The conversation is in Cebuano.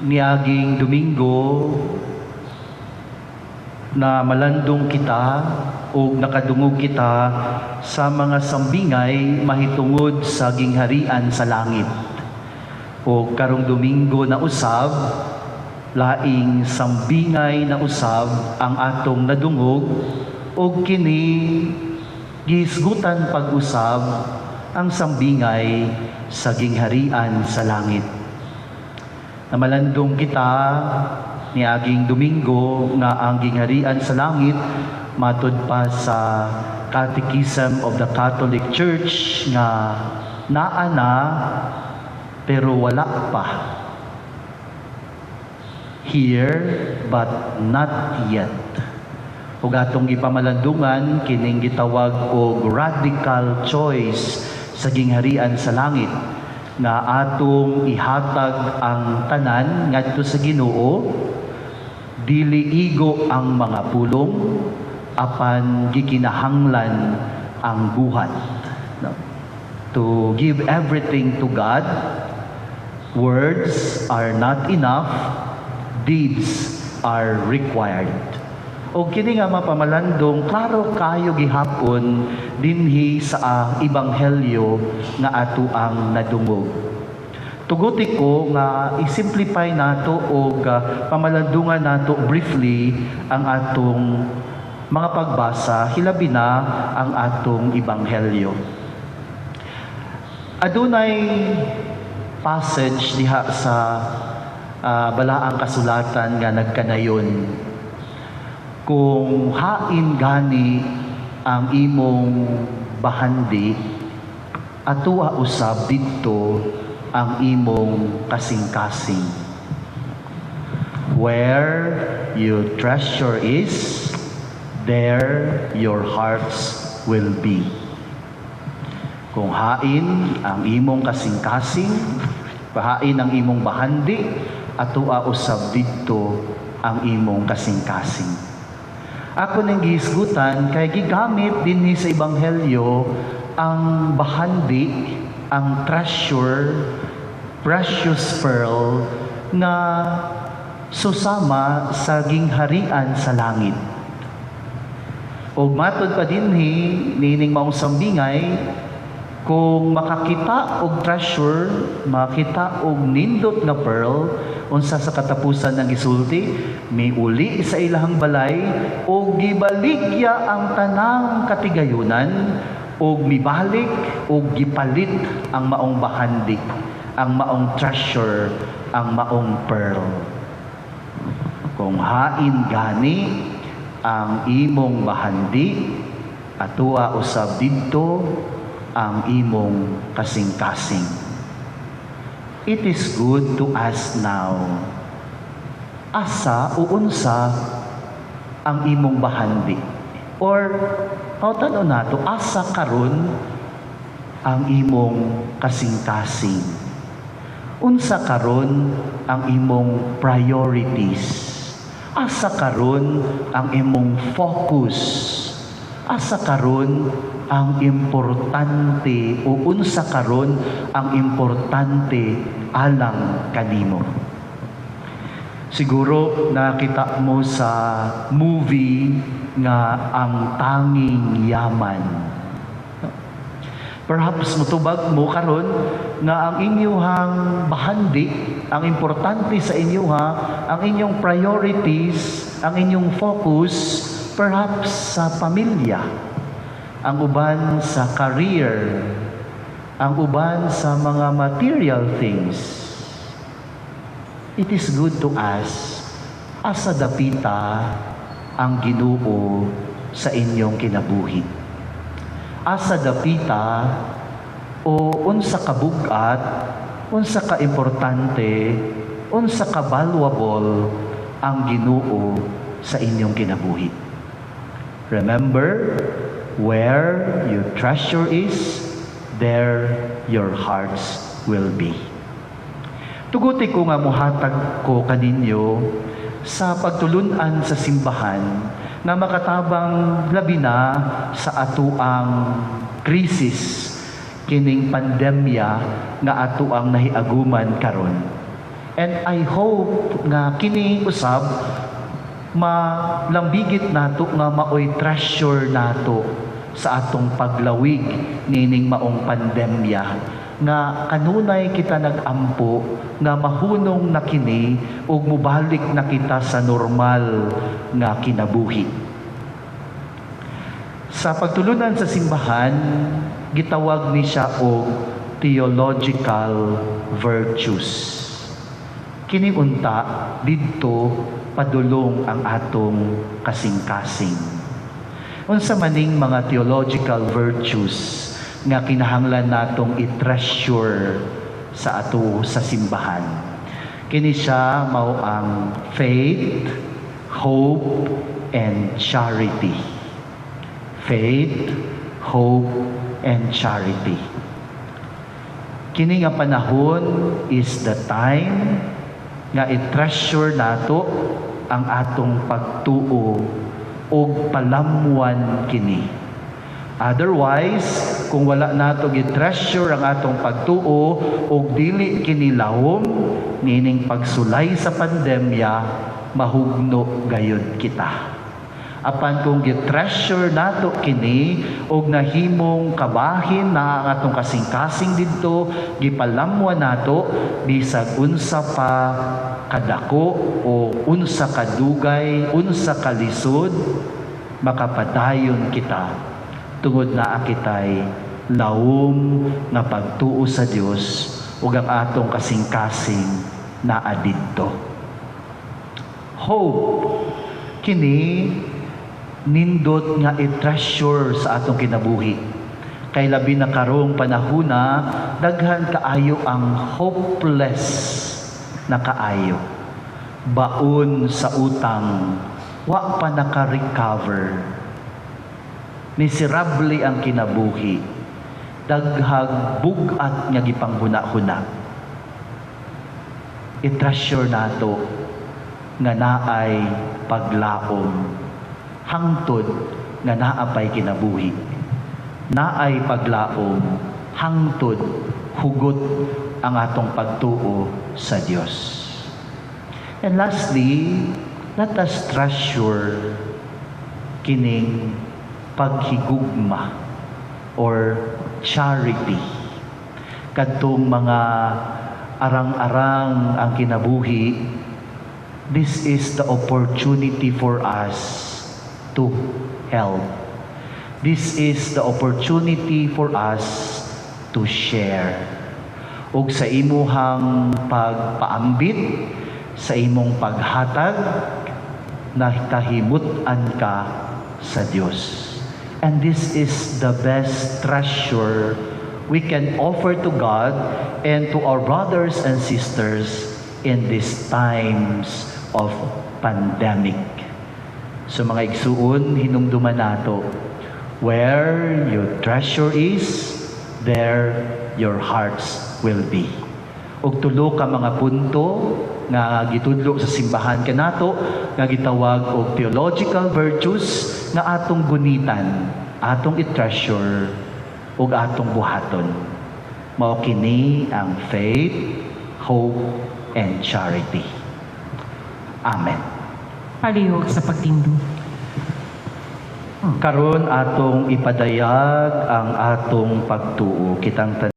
Niaging Domingo, namalandong kita o nakadungog kita sa mga sambingay mahitungod sa gingharian sa langit. O karong Domingo na usab, laing sambingay na usab ang atong nadungog, og kini gihisgutan pag-usab ang sambingay sa gingharian sa langit. Namalandong kita niaging Domingo nga ang gingharian sa langit, matud pa sa Catechism of the Catholic Church, nga naa na pero wala pa. Here but not yet. Ug atong gipamalandungan kining gitawag og radical choice sa gingharian sa langit, nga atong ihatag ang tanan ngadto sa Ginoo, dili igo ang mga pulong apan gikinahanglan ang buhat, no? To give everything to God, words are not enough, deeds are required. O kini nga mapamalandong, klaro kayo gihapon dinhi sa ebanghelyo nga ato ang nadungog. Tuguti ko nga i-simplify nato og pamalandungan nato briefly ang atong mga pagbasa, hilabi na ang atong ebanghelyo. Adunay passage diha sa balaang kasulatan nga nagkanayon: "Kung hain gani ang imong bahandi, atua usab didto ang imong kasing-kasing." Where your treasure is, there your hearts will be. Kung hain ang imong kasing-kasing, hain ang imong bahandi, atua usab didto ang imong kasing-kasing. Ako nang gihisgutan kay gigamit dinhi sa ebanghelyo ang bahandi, ang treasure, precious pearl nga susama sa gingharian sa langit. Og matod pa dinhi niining maong sambingay, kung makakita og treasure, makita og nindot nga pearl, unsa sa katapusan ng gisulti? Miuli sa ilahang balay og gibaligya ang tanang katigayunan og mibalik og gipalit ang maong bahandi, ang maong treasure, ang maong pearl. Kung hain gani ang imong bahandi, atua usab didto ang imong kasing-kasing. It is good to ask now, asa o unsa ang imong bahandi? Or, pangutana nato, asa karon ang imong kasing-kasing? Unsa karon ang imong priorities? Asa karon ang imong focus? Asa karon ang importante o unsa karon ang importante alang kanimo? Siguro nakita mo sa movie nga Ang Tanging Yaman. Perhaps mutubag mo karon nga ang inyuhang bahandi, ang importante sa inyuha, ang inyong priorities, ang inyong focus, perhaps sa pamilya, ang uban sa career, ang uban sa mga material things. It is good to ask, asa dapita ang Ginoo sa inyong kinabuhi? Asa dapita o unsa ka bug-at, unsa ka importante, unsa ka valuable ang Ginoo sa inyong kinabuhi? Remember, where your treasure is, there your hearts will be. Tuguti ko nga muhatag ko kaninyo sa pagtulunan sa simbahan nga makatabang labi na sa atuang krisis kining pandemya nga atuang nahiaguman karon. And I hope nga kini usab malambigit nato nga maoy treasure nato sa atong paglawig nining maong pandemya, nga kanunay kita nagampo nga mahunong na kini ug mubalik na kita sa normal nga kinabuhi. Sa pagtulunan sa simbahan, gitawag ni siya og theological virtues. Kini unta didto padulong ang atong kasing-kasing. Unsa maning mga theological virtues nga kinahanglan natong i-treasure sa ato sa simbahan? Kini siya mao ang faith, hope, and charity. Faith, hope, and charity. Kini nga panahon is the time nga i-treasure nato ang atong pagtuo ug palamwan kini. Otherwise, kung wala nato gi-treasure ang atong pagtuo ug dili kini lawom nining pagsulay sa pandemya, mahugno gayud kita. Apan kung gi-treasure nato kini ug nahimong kabahin na ang atong kasing-kasing didto, gipalamwan nato bisag unsa pa kadako o unsa kadugay, unsa kalisod, makapadayon kita tungod naa kitay lawom nga pagtuo sa Dios ug ang atong kasing-kasing naa didto. Hope, kini nindot nga i-treasure sa atong kinabuhi. Kay labi na karong panahuna, daghan kaayo ang hopeless na kaayo. Baon sa utang, wa pa naka-recover. Miserable ang kinabuhi. Daghag bug-at nga gipanghuna-huna. I-treasure nato nga naay paglaom hangtod nga naa pay kinabuhi. Naay paglaom hangtod hugot ang atong pagtuo sa Dios. And lastly, let us treasure kining paghigugma or charity. Kadtong mga arang-arang ang kinabuhi, this is the opportunity for us to help. This is the opportunity for us to share. Ug sa imuhang pagpaambit, sa imong paghatag, nakahimut-an ka sa Dios. And this is the best treasure we can offer to God and to our brothers and sisters in these times of pandemic. So, mga igsuon, hinumduman nato, where your treasure is, there your hearts will be. Og tulo ka mga punto nga gitudlo sa simbahan kanato nga gitawag og theological virtues nga atong gunitan, atong i-treasure ug atong buhaton. Mao kini ang faith, hope, and charity. Amen. Palihog sa pagtindog. Karon atong ipadayag ang atong pagtuo. Kitang tanan.